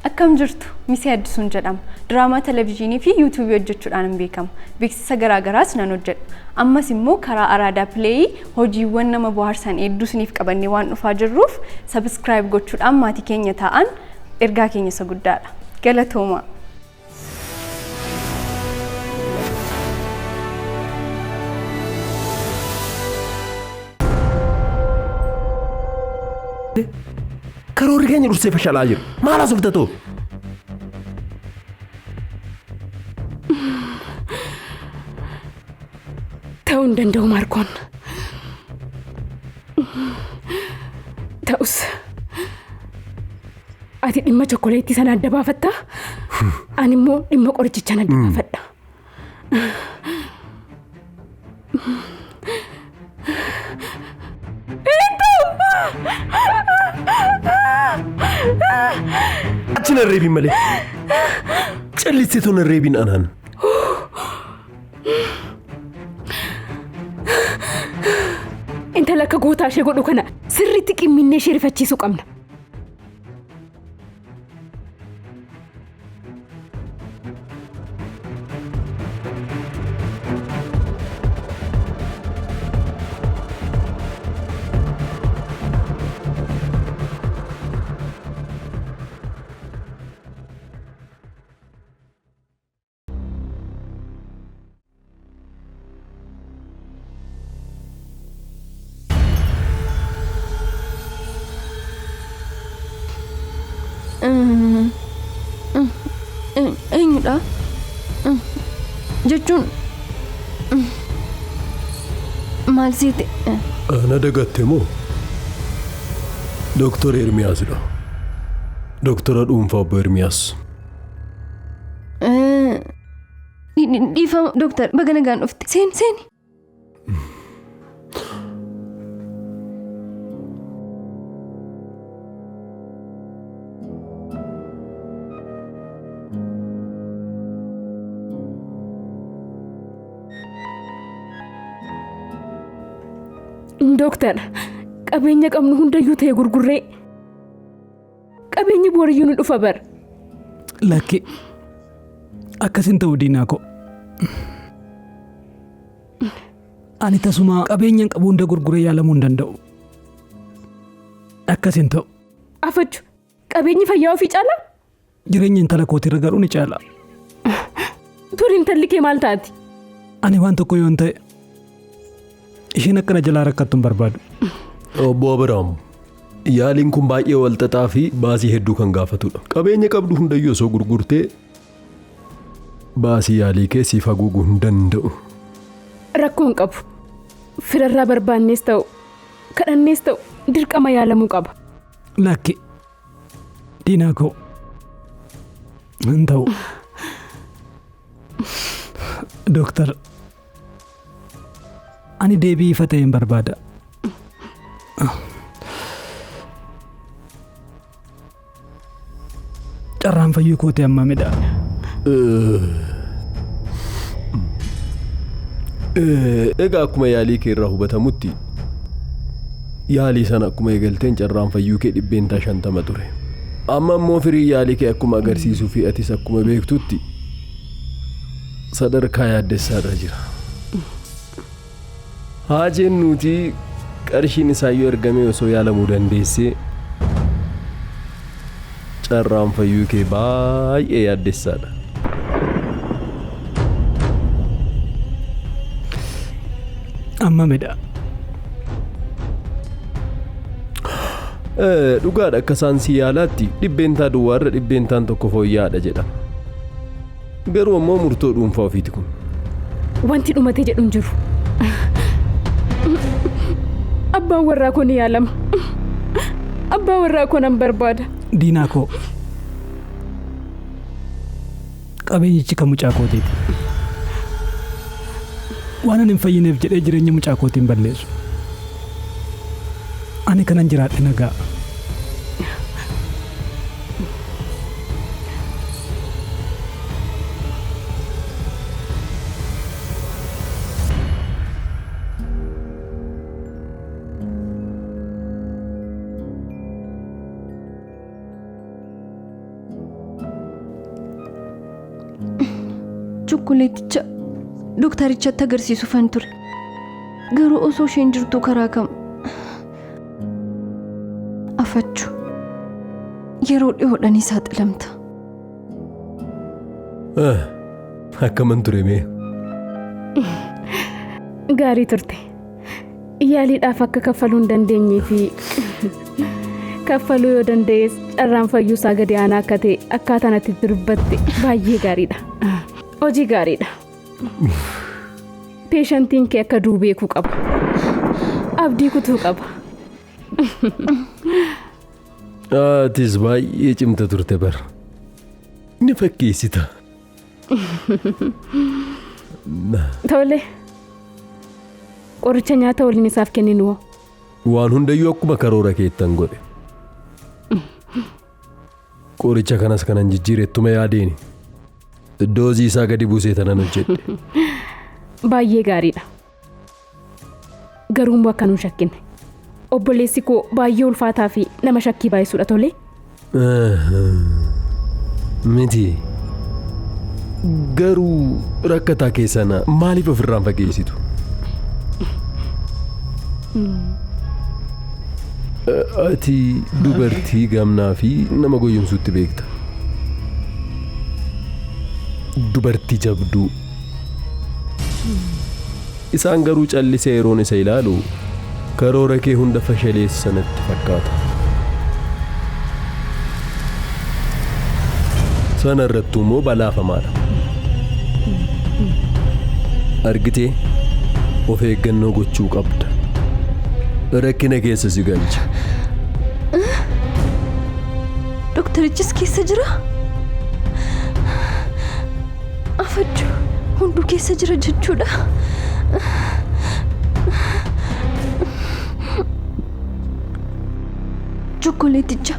Akkam jirtu? Misee Addisuun jedhama. Diraamaa televezyiinii fi yuutuubii hojjechuudhaan hin beekama. Beeksisa garaagaraas nan hojjedha. Ammas immoo karaa Araadaa Pileeyii hojiiwwan nama bohaarsan hedduu isiniif qabannee waan dhufaa jirruuf sabiskiraayib gochuudhaan maatii keenya ta'an ergaa keenya isa guddaadha. Galatoomaa! Karoorri keenya dursee fashalaa jira. Maal haasofta too? Ta'uu hin danda'u Maarkoon. Ta'us ati dhimma chokkoleettii sana adda baafatta. Ani immoo dhimma qorichisaan adda baafadha. Achi na reebiin malee. Callistee too na reebiin anaan. Intala akka gootaa ishee godhu kana sirriitti qimminnee ishee rifachiisuu qabna. Eenyudha? Jechuun maal siite? Na dagatte moo? Dooktor Ermiyaasidha. Dooktora dhuunfaa obbo Ermiyaas. Dhiifama dooktar, baga nagaan dhufte. Seeni seeni. Dooktar, qabeenya qabnu hundayyuu ta'e gurgurree qabeenyi boriyyuu nu dhufa bar. Lakki akkas hin ta'u diinaa koo. Ani tasuma qabeenyan qabu hunda gurguree yaalamuu hin danda'u. Akkas hin ta'u. Afachu, qabeenyi fayyaa ofii caala? Jireenya intala kootiirra garuu ni caala. Turi intalli kee maal taati? Ani waan tokko yoon ta'e isheen akkana jalaa rakkattu hin barbaadu. Obbo Abiraam, yaaliin kun baay'ee walxaxaa fi baasii hedduu kan gaafatudha. Qabeenya qabdu hundayyuu osoo gurgurtee baasii yaalii kee siif haguuguu hin danda'u. Rakkoo hin qabu. Firarraa barbaannees ta'u, kadhannees ta'u dirqama yaalamuu qaba. Lakki diinaa koo hin ta'u. Dooktar, ani deebii ifa ta'een barbaada. Carraan fayyuu kootii hammamidha? Egaa akkuma yaalii kee irraa hubatamutti yaalii sana akkuma eegalteen carraan fayyuu kee 50% ture. Amma immoo firii yaalii kee akkuma agarsiisuu fi atis akkuma beektutti sadarkaa yaaddessaarra jira. Haa jennuuti qarshiin isaayyuu ergamee osoo yaalamuu dandeessee carraan fayyuu kee baay'ee yaaddessaadha. Hammamidha? Dhugaadha akka saayinsii yaalaatti dhibbeentaa duwwaarra dhibbeentaan tokko fooyya'aadha jedha. Garuu ammoo murtoo dhuunfaa ofiiti kun. Wanti dhumatee jedhu hin jiru. Abbaan warraa koo ni yaalama. Abbaa warraa koo nan barbaada. Diinaa koo qabeenyichi kan mucaa kootiiti. Waan ani hin fayyineef jedhee jireenya mucaa kootiin balleessu. Ani kanan jiraadhe nagaa. Chokkoleeticha doktarichatti agarsiisuufan ture. Garuu osoo isheen jirtuu karaa kam afachuu yeroo dhiyoodhaan ni saaxilamta. Akkaman ture mee? Gaarii turte. Yaaliidhaaf akka kaffaluu hin dandeenyee fi kaffaluu yoo danda'es carraan fayyuusaa gadi aanaa akka ta'e akkaataan ati itti dubbatte baay'ee gaariidha. Hojii gaariidha. Peeshantiin kee akka du'u beekuu qaba. Abdii kutuu qaba. Atis baay'ee cimta turte bara. Ni fakkeessita. Tole. Qoricha nyaata waliin isaaf kenninu hoo? Waan hundayyuu akkuma karoora keettan godhe. Qoricha kanas kanan jijjiirettuma yaadeeni. Doozii isaa gadi buusee tanan hojjedhe. Baay'ee gaariidha. Garuu immoo akka nuun shakkine. Obboleessi koo baay'ee ulfaataa fi nama shakkii baay'isuudha tole. Miti. Garuu rakkataa keessana maaliif ofirraan fageessitu? Ati dubartii gamnaa fi nama goyyomsuutti beekta. Dubartii jabduu. Isaan garuu callisee yeroon isa ilaalu karoora kee hunda fashaleessa natti fakkaata. Sana irrattuu immoo balaafamaadha. Argitee of eeggannoo gochuu qabda. Rakkina keessa si galcha. Doktarichis keessa jira? Afachuu hunduu keessa jira jechuudha. Chokkoleeticha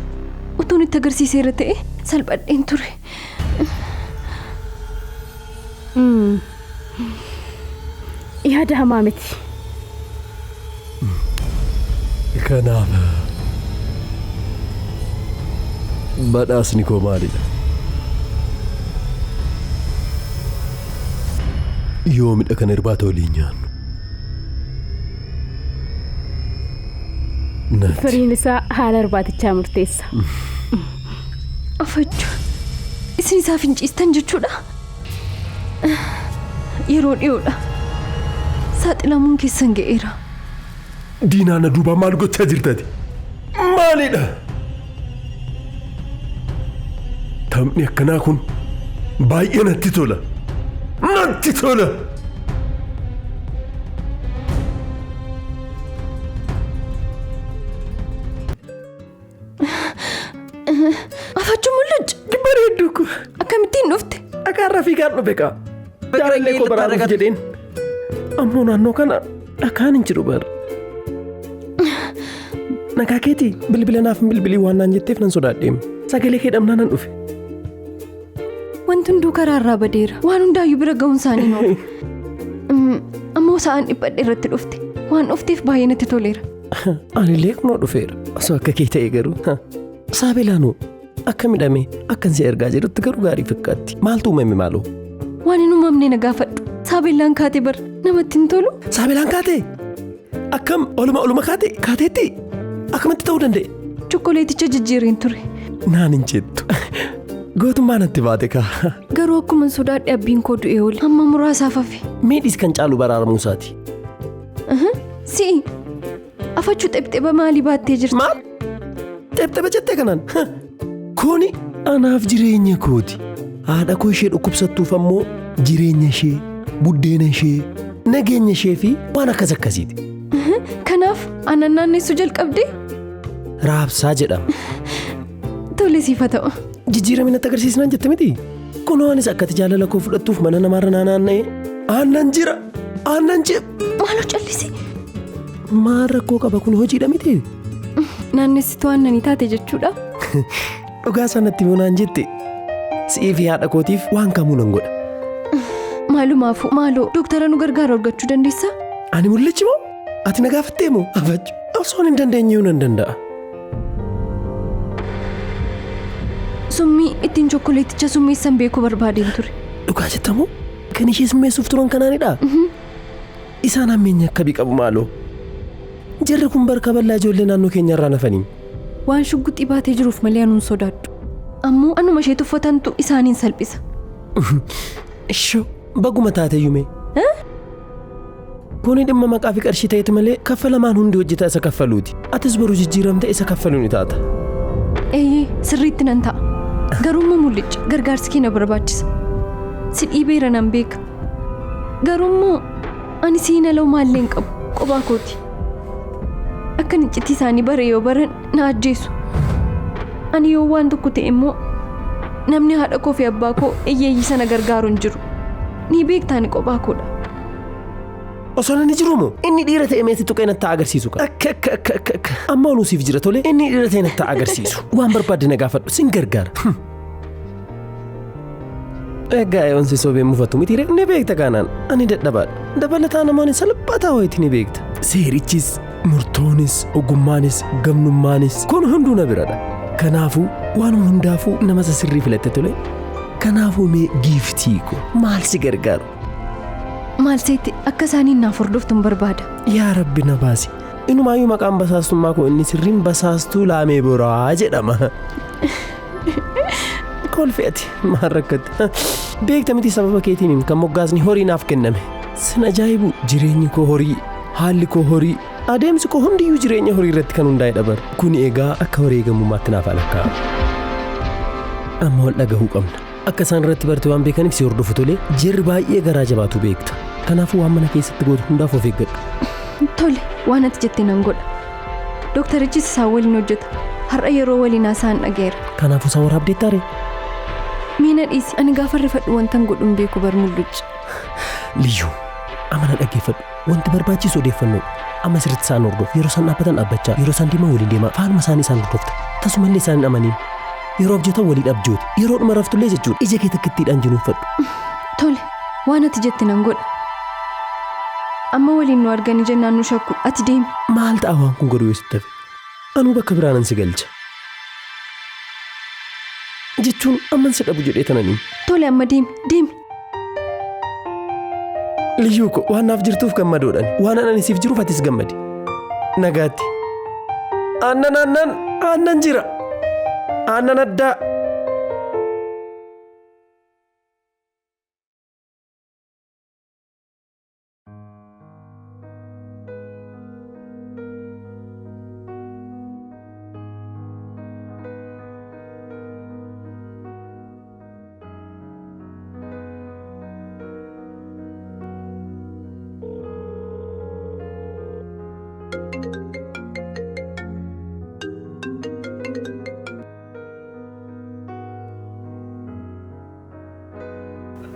utuun itti agarsiiseera ta'e salphadheen ture. Yaada hamaa miti. Kanaaf badhaasni koo maalidha? Yoomidha kan irbaata waliin nyaannu? Natti. Firiin isaa haala irbaatichaa murteessa. Afachuu isin isaaf hin ciistan jechuudha. Yeroo dhiyoodha. Saaxilamuun keessan ga'eera. Diinaa na duubaa maal gochaa jirtati? Maalidha? Taphni akkanaa kun baay'ee natti tola. Natti tola! Afachuu mul'acha. Bareeddu ko. Akkamittiin dhufte? Dhagaarraa fiigaan dhufe kaa. Jaalallee koo baraaruuf jedheen. Ammoo naannoo kana dhakaan hin jiru bara. Nagaa keetii bilbila naaf hin bilbilii waan naan jetteef nan sodaadheem. Sagalee kee dhabnaa nan dhufe. Wanti hunduu karaa irraa badeera. Waan hundaayyuu bira ga'uun isaanii hin oolu. Ammoo sa'aan dhiphadhe irratti dhufte. Waan dhufteef baay'ee natti toleera. Anillee kunoo dhufeera. Osoo akka kee ta'e garuu. Saabilaanuu akka midhame akkan si ergaa jirutti garuu gaarii fakkaatti. Maaltu uumame maaloo? Waan hin uumamne na gaafadhu. Saabeellaan kaate bara namatti hin tolu. Saabelaan kaate? Akkam oluma oluma kaate kaateetti akkamitti ta'uu danda'e? Chokkoleeticha jijjiireen ture. Naan hin jettu. Gootummaa natti baate kaa. Garuu akkuma sodaadhe abbiin koo du'ee oole. Amma muraasaaf hafe. Miidhis kan caalu baraaramuu isaati. Si'i afachuu xebxeba maalii baattee jirti? Maal? Xebxeba jettee kanaan? Kuni anaaf jireenya kooti. Haadha koo ishee dhukkubsattuuf ammoo jireenya ishee, buddeena ishee, nageenya ishee fi waan akkas akkasiiti. Kanaaf aannan naannessuu jalqabdee? Raabsaa jedhama. Tole siif haa ta'u. Jijjiirama natti agarsiisnaan jette miti? Kunoo anis akkati jaalala koo fudhattuuf mana namaarra naanna'ee aannan jira aannan jira. Maaloo callisi. Maal rakkoo qaba kun hojiidha miti? Naannessituu aannanii taate jechuudha. Dhugaa sanatti himuu naan jette si'ii fi haadha kootiif waan kamuu nan godha. Maalumaafuu maaloo dooktara nu gargaaru argachuu dandeessaa? Ani mul'ichi moo? Ati na gaafattee moo? Afachu osoo hin dandeenye nan danda'a. Summii ittiin chokkoleeticha summeessan beekuu barbaadeen ture. Dhugaa jettamoo? Kan ishee summeessuuf turan kanaanidha. Isaan hammeenya akkamii qabu maaloo? Jarri kun barka bal'aa ijoollee naannoo keenya irraa nafanii. Waan shugguxii baatee jiruuf malee anuun sodaadhu. Ammoo anuma ishee tuffatantu isaaniin salphisa. Ishoo baguma taate yume. Kuni dhimma maqaa fi qarshii ta'etu malee kaffalamaan hundi hojjetaa isa kaffaluuti. Atis boruu jijjiiramte isa kaffaluu ni taata. Eeyyee sirriitti nan ta'a. Garuu immoo mul'icha gargaarsi kee na barbaachisa. Si dhiibeera nan beeka. Garuu immoo ani siin ala maallee hin qabu qophaa kooti. Akka iccitii isaanii bare yoo baran na ajjeesu. Ani yoo waan tokko ta'e immoo namni haadha koo fi abbaa koo hiyyeeyyii sana gargaaru hin jiru. Ni beektaa ani qophaa koodha. Osoo inni jiru moo inni dhiira ta'e meessi tuqee natti agarsiisu kan. Akka akka akka akka akka amma oluu siif jira tole inni dhiira ta'e natti agarsiisu. Waan barbaadde na gaafadhu sin gargaara. Egaa yoon si sobee mufatu miti ni beekta kanaan ani dadhabaadha. Dabalataa namoonni salphataa wayiiti ni beekta. Seerichis murtoonis ogummaanis gamnummaanis kun hunduu na biradha. Kanaafuu waanuma hundaafuu nama isa sirrii filatte tole. Kanaafuu mee giiftii ko maal si gargaaru? Maal seetti akka isaaniin naaf hordoftuun barbaada. Yaa Rabbi na baasi. Inumaayyuu maqaan basaastummaa koo inni sirriin basaastuu Laamee Boraa jedhama. Kolfi ati maal rakkatte? Beekta miti sababa keetiin kan moggaasni horii naaf kenname. Sin ajaa'ibu jireenyi koo horii, haalli koo horii, adeemsi koo hundiyyuu jireenya horii irratti kan hundaa'e dabar. Kuni egaa akka horii eegamummaatti naaf alakkaa'ama. Amma wal dhagahuu qabna. Akka isaan irratti barte waan beekaniif si hordofu tolee jarri baay'ee garaa jabaatu beekta. Kanaafuu waan mana keessatti gootu hundaaf of eeggadhu. Tole waan ati jette nan godha. Doktarichis isaan waliin hojjeta. Har'a yeroo waliin haasa'an dhageera. Kanaafuu isaan waraabdee taare? Miina dhiisi ani gaafa rifadhu wantan godhu hin beeku bar mul'ucci. Liyyuu amana dhaggeeffadhu. Wanti barbaachisu odeeffannoo. Amma sirriitti isaan hordofu. Yeroo isaan dhaabbatan dhaabbachaa, yeroo isaan deeman waliin deemaa, faanuma isaanii isaan hordofta. Tasumallee isaan hin amaniin. Yeroo abjootan waliin abjooti. Yeroo dhuma raftullee jechuudha. Ija kee takkittiidhaan jinuunfadhu. Tole waan ati jette nan godha. Amma waliin nu arganii jennaan nu shakku. Ati deemi. Maal ta'a waan kun godhu yoo sitti hafe? Anuu bakka biraanan si galcha. Jechuun amman si dhabu jedhee tananii. Tole amma deemi deemi. Liyyuu ko waan naaf jirtuuf gammadoodhaan waan ani siif jiruuf atis gammadi. Nagaatti. Aannan aannan aannan jira. Aannan addaa.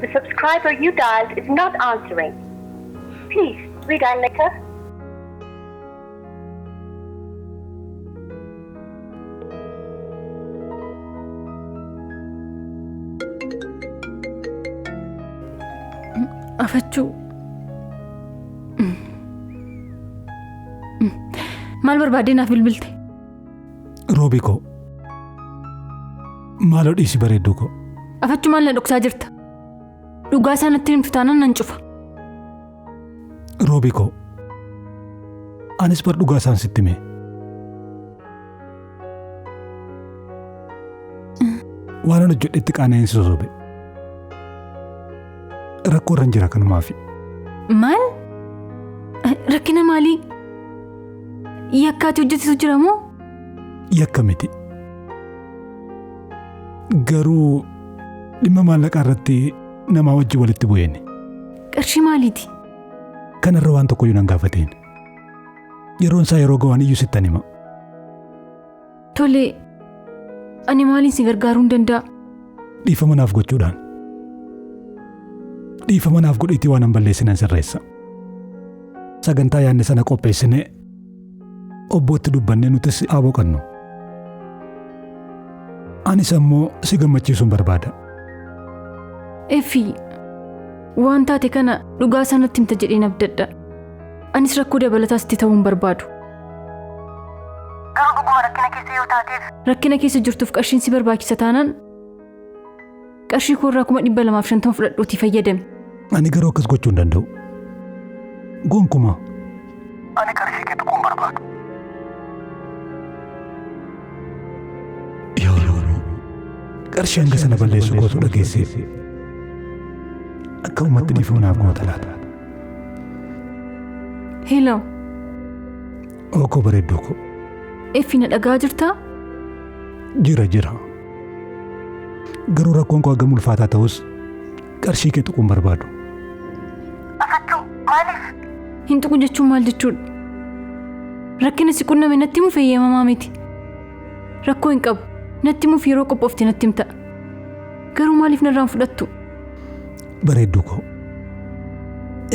The subscriber you dialed is not answering. Please redial later. Afachuu. Maal barbaadde naaf bilbilte? Roobi koo. Maaloo dhiisi bareedduu koo. Afachuu maal na dhoksaa jirta? Dhugaa isaa natti himtu taanaan nan cufa. Roobi koo. Anis bar dhugaa isaan sitti hime. Waan ani hojjedhetti qaana'een si sosobe. Rakkoo irran jira kanumaafi. Maal? Rakkina maalii? Yakkaati hojjetetu jira moo? Yakka miti. Garuu dhimma maallaqaa irratti namaa wajjin walitti bu'een. Qarshii maaliiti? Kanarra waan tokkoyyuu nan gaafateen. Yeroon isaa yeroo ga'aan iyyuu sittan hima. Tole, ani maaliin si gargaaruu hin danda'a? Dhiifama naaf gochuudhaan. Dhiifama naaf godhiitii waan hin balleessinan sirreessa. Sagantaa yaadne sana qopheessinee obbootti dubbannee nutis haa boqannu. Anis ammoo si gammachiisuun barbaada. Effi, waan taate kana dhugaa sanatti himta jedheen abdadha. Anis rakkoo dabalataa sitti ta'uu hin barbaadu. Garuu dhuguma rakkina keessa yoo taateef Rakkina keessa jirtuuf qarshiin si barbaachisa taanaan qarshii koorraa 250,000 fudhadhuutii fayyadami. Ani garuu akkas gochuu hin danda'u. Gonkumaa. Ani qarshii kee tuquun barbaadu. Yaa Loomii, qarshii hanga sana balleessu kootu dhageessee akka uumatti dhiifama naaf goota laata. Heeloo, Ookoo bareedduu koo Effi na dhagaa jirtaa? jira jira. Garuu rakkoon koo hagam ulfaataa ta'us qarshii kee tuquun barbaadu. Afachuu maaliif? Hin tuqu jechuun maal jechuudha? Rakkina si qunname natti himuuf eeyyamamaa miti. Rakkoo hin qabu. Natti himuuf yeroo qophoofte natti himta. Garuu maaliif narraan fudhattu? Bareedduu koo.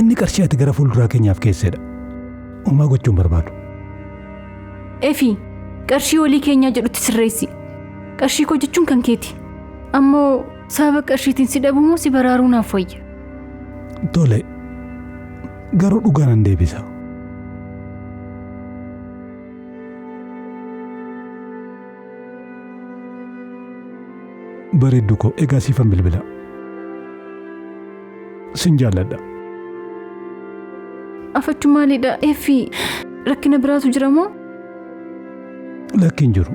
Inni qarshii ati gara fuulduraa keenyaaf keessedha. Uumaa gochuun barbaadu. Efi, qarshii walii keenyaa jedhutti sirreessi. Qarshii koo jechuun kan keeti. Ammoo sababa qarshiitiin si dhabu moo si baraaruu naaf wayya? Tole. Garuu dhugaa nan deebisa. Bareedduu koo egaa siifan bilbila. Sin jaalladha. Afachu maalidha? Efi, rakkina biraatu jira moo? Lakki hin jiru.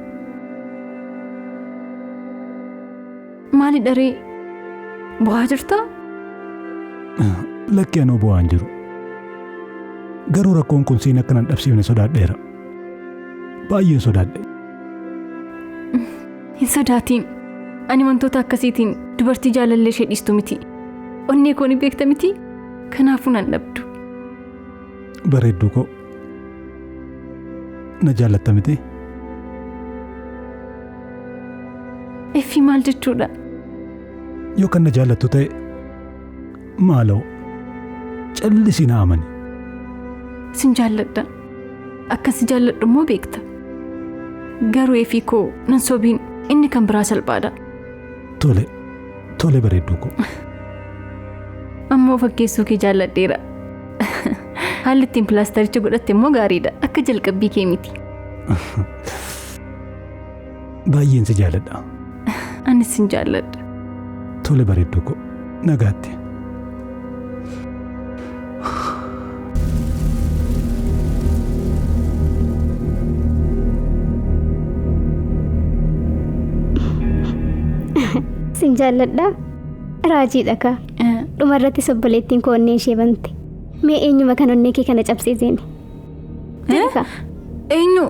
Maalidha ree? Bo'aa jirtaa? Lakki anoo bo'aa hin jiru. Garuu rakkoon kun siin akka nan dhabsiifne sodaadheera. Baay'een sodaadhe. Hin sodaatiin. Ani wantoota akkasiitiin dubartii jaalallee ishee dhiistu miti. Onnee koo ni beekta miti? Kanaafuu nan dhabdu. Bareedduu koo. Na jaallatta miti? Effi maal jechuudha? Yoo kan na jaallattu ta'e maaloo callisii na amani. Sin jaalladha. Akkan si jaalladhu immoo beekta. Garuu Efii koo nan sobiin inni kan biraa salphaadha. Tole tole bareedduu koo. Ammoo fakkeessuu kee jaalladheera. Haalli ittiin pilaastaricha godhatte immoo gaariidha. Akka jalqabbii kee miti. Baay'een si jaalladha. Anis sin jaalladha. Tole bareedduu koo nagaatti. Sin jaalladha. Raajiidha kaa. Dhuma irratti obboleettiin koo onnee ishee bante. Mee eenyuma kan onnee kee kana cabsee seene? Eenyu?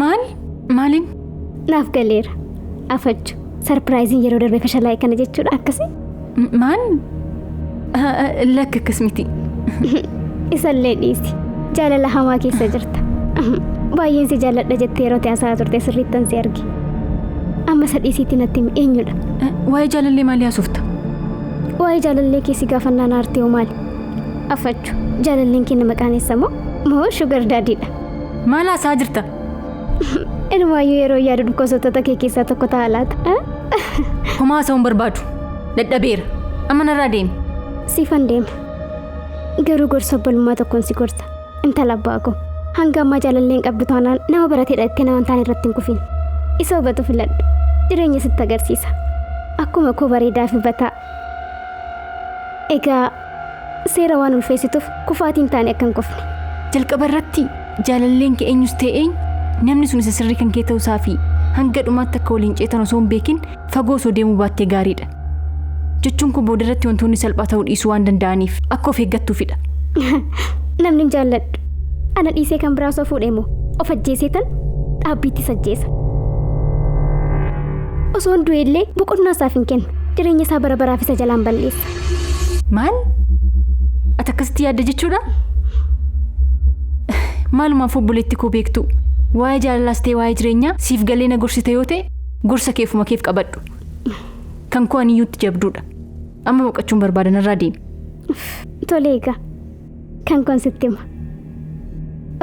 Maal? Maaliin? Naaf galeera. Afachu. Sarpiraayiziin yeroo darbe fashalaa'e kana jechuudha akkasii? Maal? Lakka akkas miti. Isallee dhiisi. Jaalala hamaa keessa jirta. Baay'een si jaalladha jettee yeroo haasa'aa turte sirriittan si arge. Amma isa dhiisiitti natti himi eenyudha? Waa'ee jaalallee maalii haasofta? Waa'ee jaalallee kee si gaafannaan aartee hoo maali? Afachu. Jaalalleen kee nama qaaneessa moo? Moo shugar daadiidha? Maal haasa'aa jirta? Inumaayyuu yeroo yaadu dhukkubsattoota kee keessaa tokko ta'a laata? Homaa haasa'uu hin barbaadu. Dadhabeera. Amma narraa deemi. Siifan deema. Garuu gorsa obbolummaa tokkoon si gorsa. Intala abbaa koo. Hanga ammaa jaalalleen qabdu taanaan nama barateedha jettee nama hin taane irratti hin kufin. Isa hubatu filadhu. Jireenya sitti agarsiisa. Akkuma koo bareedaa fi bataa. Egaa seera waan ulfeessituuf kufaatiin taane akka hin kufne. Jalqaba irratti jaalalleen kee eenyus ta'e eenyu namni sun isa sirrii kan kee ta'uusaa fi hanga dhumaatti akka waliin ceetan osoo hin beekin fagoo osoo deemuu baattee gaariidha. Jechuun kun booda irratti wantoonni salphaa ta'uu dhiisuu waan danda'aniif akka of eeggattuufidha. Namni hin jaalladhu. Ana dhiisee kan biraa osoo fuudhee moo of ajjeesee tan dhaabbiitti ajjeesa. Osoo hin du'e illee boqonnaa isaaf hin kennu. Jireenya isaa bara baraaf isa jalaan balleessa. Maal? Ati akkasitti yaadda jechuudha? Maalumaaf obboleetti koo beektu? Waa'ee jaalalaas ta'e waa'ee jireenyaa siif galee na gorsite yoo ta'e gorsa keefuma keef qabadhu. Kan koo aniyyuutti jabduudha. Amma boqochuun barbaada narraa deemi. Tole egaa kan koon sitti hima.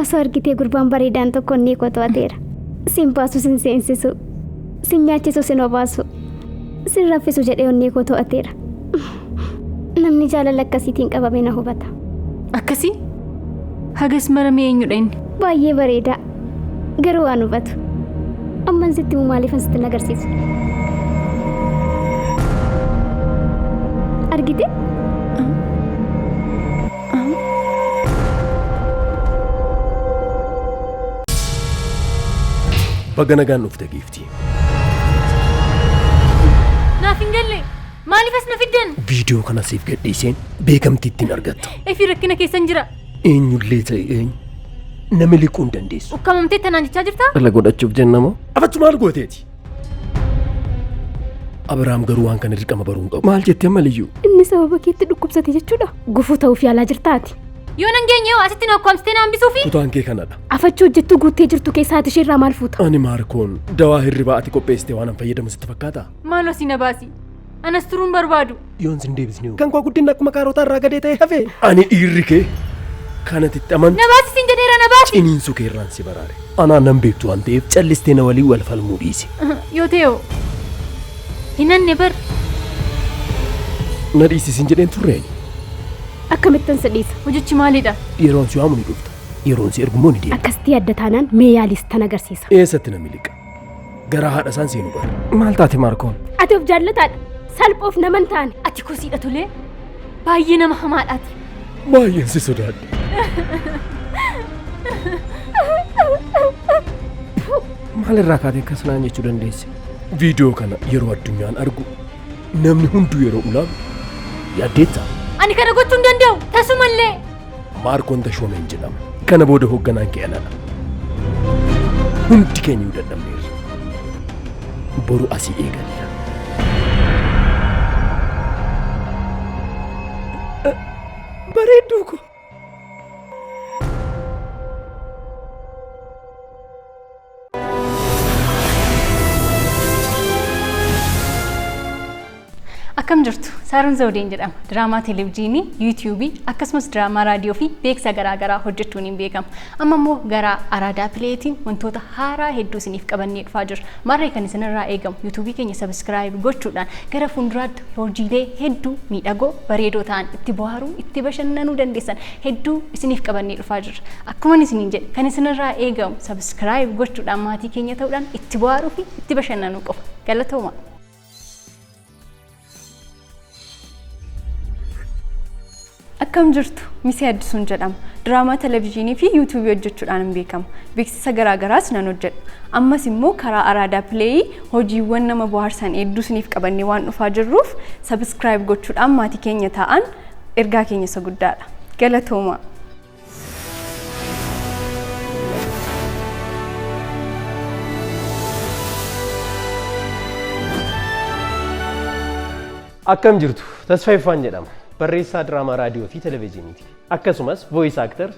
Osoo argitee gurbaan bareedaan tokko onnee koo to'ateera. Sin baasu sin seensisu. Sin nyaachisu sin obaasu. Sin raffisu jedhee onnee koo to'ateera. Namni jaalala akkasiitiin qabame na hubata. Akkasii? Hagas maramee eenyudha inni? Baay'ee bareedaa. Garuu waan hubatu. Amman sitti himu maaliifan sitti hin agarsiisu? Argite? Baga nagaan dhufte giiftii. Naaf hin galle. Maaliif as na fiddan? Viidiyoo kana siif gadhiiseen beekamtii ittiin argatta. Efi rakkina keessan jira. Eenyullee ta'e eenyu nama liquu hin dandeessu. Ukkaamamtee tanaan jechaa jirtaa? Dhala godhachuuf jennamoo? Afattu maal gooteeti? Abiraam garuu waan kana dirqama baruu hin qabu. Maal jettee ammaliyyu? Inni sababa keetti dhukkubsate jechuudha. Gufuu ta'uuf yaalaa jirtaati. Yoo nan geenye hoo asitti na ukkaamsitee na hambisuufi? Kutaan kee kanadha. Afachuu hojjettuu guuttee jirtu keessaa ati isheerraa maal fuuta? Ani Maarkoon dawaa hirribaa ati qopheessite waan an fayyadamu sitti fakkaataa? Maaloo si na baasi. Anas turuun barbaadu. Yoon sin deebisne hoo? Kan koo guddinni akkuma kaarotaa irraa gadee ta'e hafe. Ani dhiirri kee kanatti itti amantu. Na baasi siin jedheera na baasi. Ciniinsuu kee irraan si baraare. Anaan nan beektu waan ta'eef callistee na waliin wal falmuu dhiisi. Yoo ta'e hoo? Hin hanne bar. Na dhiisi siin jedheen turreeni. Akkamittan si dhiisa? Hojichi maalidha? Yeroon si waamu ni dhufta. Yeroon si ergu immoo ni deemta. Akkasitti yaadda taanaan mee yaalis tan agarsiisa. Eessatti na miliqa? Garaa haadha isaan seenu bara. Maal taate Maarkoon? Ati of jaallataadha. Salphoof nama hin taane. Ati kosiidha tolee. Baay'ee nama hamaadhaati. Baay'een si sodaadhe. Maal irraa kaatee akkas naan jechuu dandeesse? Viidiyoo kana yeroo addunyaan argu namni hunduu yeroo ulaalu yaaddeetta. Ani kana gochuu hin danda'u. Tasumallee. Maarkoon Tashoomeen jedhama. Kana booda hoogganaan kee anadha. Hundi keenya iyyuu dadhabneerra. Boru asii eegalla. Bareedduu ko. Akkam jirtu? Saaroon Zawudeen jedhama. Diraamaa televezyiinii, yuutiyuubii akkasumas diraamaa raadiyoo fi beeksisa garaagaraa hojjechuun hin beekama. Amma immoo gara Araadaa Pileetiin wantoota haaraa hedduu isiniif qabannee dhufaa jirra. Maarree kan isinirraa eegamu yuutuubii keenya sabiskiraayib gochuudhaan gara fuulduraatti hojiilee hedduu miidhagoo bareedoo ta'an itti bohaaruu itti bashannanuu dandeessan hedduu isiniif qabannee dhufaa jirra. Akkuma isiniin jedhe kan isinirraa eegamu sabiskiraayib gochuudhaan maatii keenya ta'uudhaan itti bohaaruu fi itti bashannanuu qofa. Galatooma. Akkam jirtu? Misee Addisuun jedhama. Diraamaa televezyiinii fi yuutuubii hojjechuudhaan hin beekama. Beeksisa garaagaraas nan hojjedha. Ammas immoo karaa Araadaa Pileeyii hojiiwwan nama bohaarsan hedduu isiniif qabannee waan dhufaa jirruuf sabiskiraayib gochuudhaan maatii keenya ta'an ergaa keenya isa guddaadha. Galatooma. Akkam jirtu? Tasfaayee Fufaan jedhama. Barreessaa diraamaa raadiyoo fi televezyiiniiti. Akkasumas voice actor,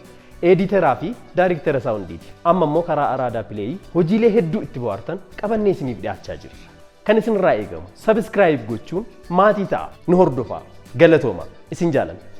editeraa fi daariktera saawundiiti. Amma immoo karaa Araadaa Pileeyii hojiilee hedduu itti bohaartan qabannee isiniif dhiyaachaa jirra. Kan isinirraa eegamu sabiskiraayib gochuun maatii ta'a. Nu hordofaa. Galatooma. Isin jaalanna.